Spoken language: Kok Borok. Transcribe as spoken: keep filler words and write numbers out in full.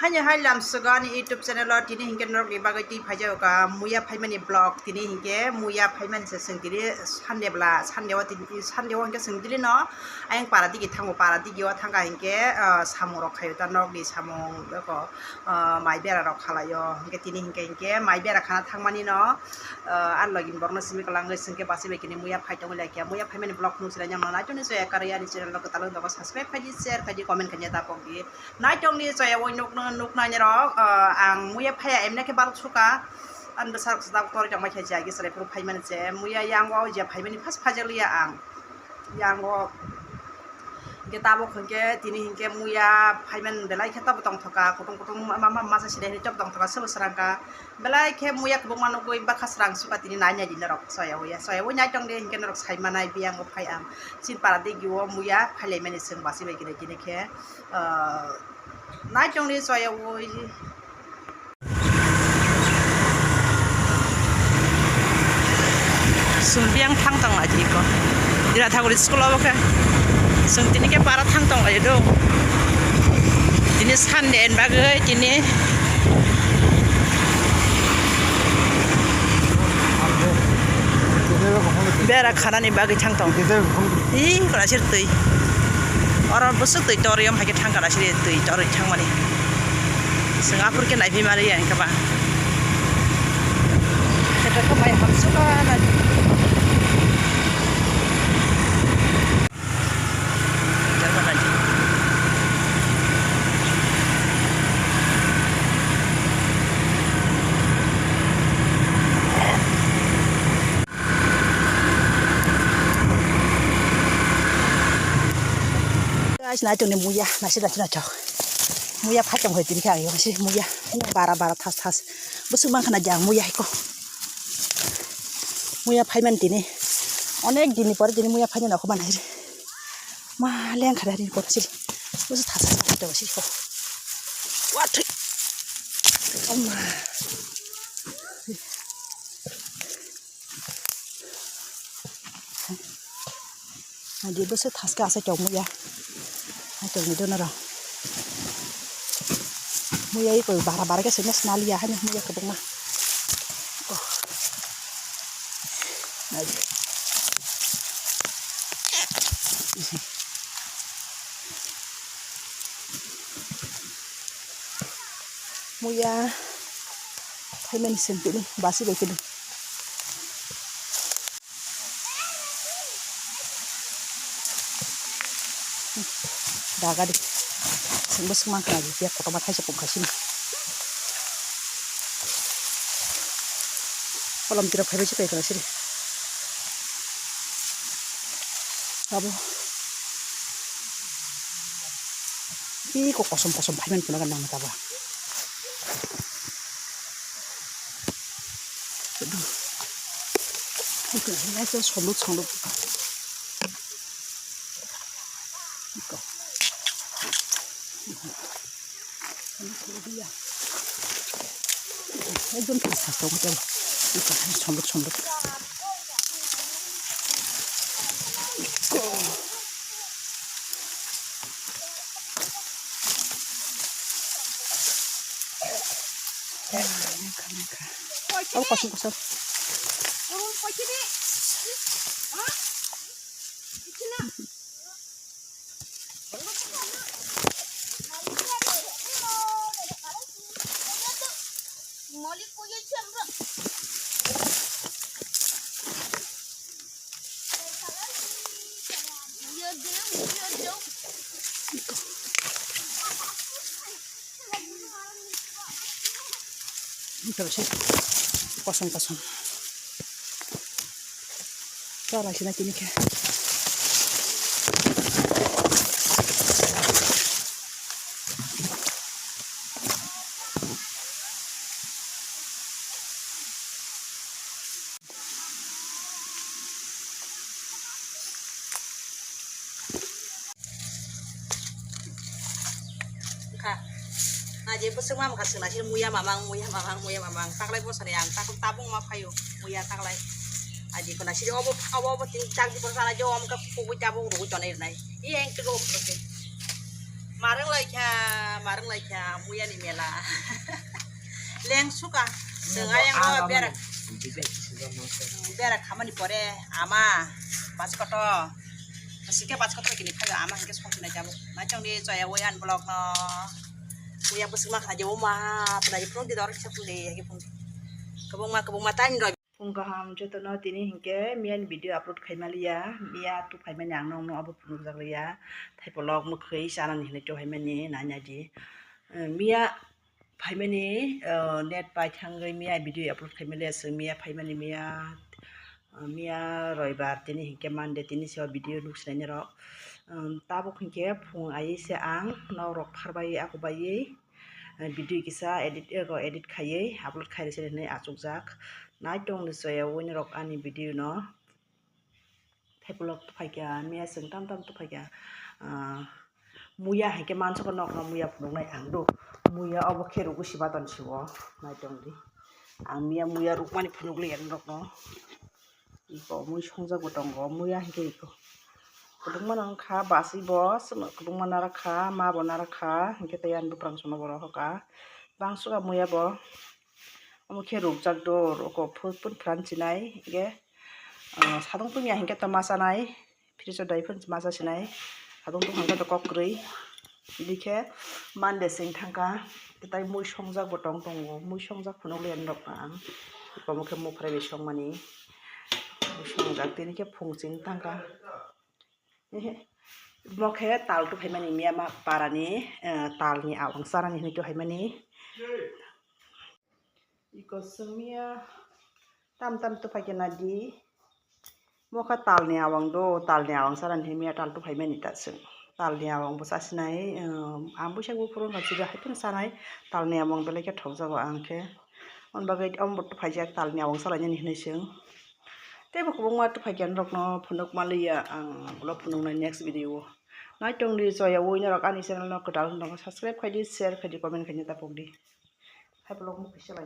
Haino hai lamsogo ani YouTube channel o tini hinkhe norokni bagwi twi phaijago ka muya phaimani vlog. Tini hinkhe muya phaimani se chwng tini Sunday bla, Sunday o tini, Sunday o hinkhe chwng tini no ayang para digi thango, para digi o thangkha hinkhe, ah, samung rok khaio ta, norokni samung eko, ah, mai bera rok khalaio. Hinkhe tini hinkhe, hinkhe mai bera khana thangmani no, ah, ani logi ni borok no simi kwlangwi chwngkhe bachai bai kini muya phai tongwi laikha. Muya phaimani vlog nung sinai yang no naitok ni chaya karwi ani channel no kwtal wng tongo, subscribe khaidi, share khaidi, comment khaidi, ta pokdi. Naitongni chaya oi nuk, nuknai rok, ah, ang muya phaya emne khe barok suka. Ang bwsarok sa tor tongma khe jagi chwrai phuru phaimani che. Muya yango je phaimani first phaijakliya ang. Yango ge tabuk hinkhe tini hinkhe muya phaiman belai khe tabuk tongthoka. Kutung kutung ma, ma, ma, masa sida hini tabuk tongthoka, sobo srangka. Belai khe muya kwbangma nugwi bakha srang suka tini nai nai di norok chaya oi. Chaya oi naitong de hinkhe norok sai manai biyango phai ang. Chini para digi o muya phailaimani chwng bachai bai kini tini khe. Ah, naitongni chaya oi. Chwng biyang thang tong lai iko. Dira thaguri school obo khe. Chwng tini khe para thang tong lai do. Tini Sunday ni bagwi tini bera khanani bagwi thang tong. Ih, kora sir twi. Oro bwswk twi torwi, om hai khe thang kara siri twi torwi thangmani. Chwng aphuru khe naiphi maliya hinkhe ba. Kheto khe mai hamsukha na. Guys, naitongni muya, naisik naisik naithok. Muya phaitong hoi tini khe ang yong se muya. Bara bara thas thas. Bwswk mankha na jang muya hiko. Muya phaimani tini. Onek dinni pore tini muya phainani okho manai. Ma lengkha da rini pore siri. Bwswk thas thas khaitong siko. Wa thwi. Amma. Adi bwswk thaska asa chong muya. Hai chong ni dono rw. Muya iko bara bara khe sini snaliya hai muya kwbangma. Oh. Adi. Muya phaimani seng tini basi bai kini. Dagadi. Sengbo sengma kha biya kotorma thaisa pung khaisini. Kolom tiro phaibai se paikha siri. Abo. Ih, kok kosom kosom phaiman phunukha nang taba. Somluk somluk. Ekdom thas thas tongo tei. Somluk somluk. Oh, kosong kosong. Ito se kosong kosong. Chwla sina tini khe. Kha. Na je bwswk ma mokha swngna sini muya mamang, muya mamang, muya mamang. Taklai bwsani ang takla tabung ma phaio, muya taklai. Aji khuna sini obo, obo, obo tin chak di bwsana je om kha kubui tabung rugui tonai rwnai. Iya yang tigo. Marwng laikha, marwng laikha, muya ni mela. Leng suka, swngai ang no bera, bera khamani pore, ama, paskoto, sike paskoto kini phaga ama hingke songsinai jabo. Machong ni choya woi an blog no, muya bwswk ma khana jabo ma, pwnai phung di dor kisa phung di, hage phung di. Kwbangma, kwbangma time roi. Phung kaham jotono tini hinkhe miya ni video upload khaima liya, miya tu phaimani ang nokno abo phunukjak liya, thaipolok mwkhwi chanani hinwi tu phaimani nanya di. Eh, miya phaimani, eh, net pai thangwi miya video upload khaima liya, chwng miya phaimani miya, eh, miya roibar tini hinkhe Monday tini se o video nuk sinai rok. Um, tabuk hinkhe phung aywi se ang nok rok phar bai ako bai. Eh, video kisa edit, ego edit khaiwi upload khairese hinwi achukjak. Naitong ni choya wini rok ani video no. Thaipolok tuphaikha, miya chwng tam tam tuphaikha. Ah, muya haikhe mansugo nokno muya phunuknai ang do. Muya obo khe rugo sibaton siwo. Naitong di. Ang miya muya rukmani phunukliya norokno. Iko mui songjak bo tongo, muya hinkhe iko. Kwbangma nang kha, basi bo, kwbangma nara kha, ma bo nara kha, hinkhe tei ani buprang sono borok hoka. Bangsuka muya bo, omo khe rukjak do, roko phut phut pran chinai, hinkhe, ah, sadung tungya hinkhe to ma chanai. Fridge o dai phano ma cha sinai. Hadung tong hangkhe to kok kwrwi. Bikhe Monday sing thangkha. Tai mui songjak bo tong tongo. Mui songjak phunukliya norokno ang. Omo khe muphrai bai songmani. Mui songjak tini khe phung ching thangkha. Ehe. Mo khe tal tuphaimani miya ma parani, eh, talni awang charani hinwi tuphaimani. Iko chwng miya tam tam tuphaikhe nadi. Mokha talni awang do, talni awang chara hinwi miya tal tuphaimani ta chwng. Talni awang bo chasinai, um, ang buisa buphuru no chida hai phano chanai, talni awang belai khe thokjago ang khe. Hwn bagwi omo bo tuphaijak talni awang chalainani hinwi chwng. Teibo kwbangma tuphaikha norokno phunuk manliya ang ulo phunuknai next video o. Naitongdi choya wngwi norok ani channel no kwtal wng tongkha, subscribe khaidi, share khaidi, comment khaina tapokdi. Hai vlog no kisa lai.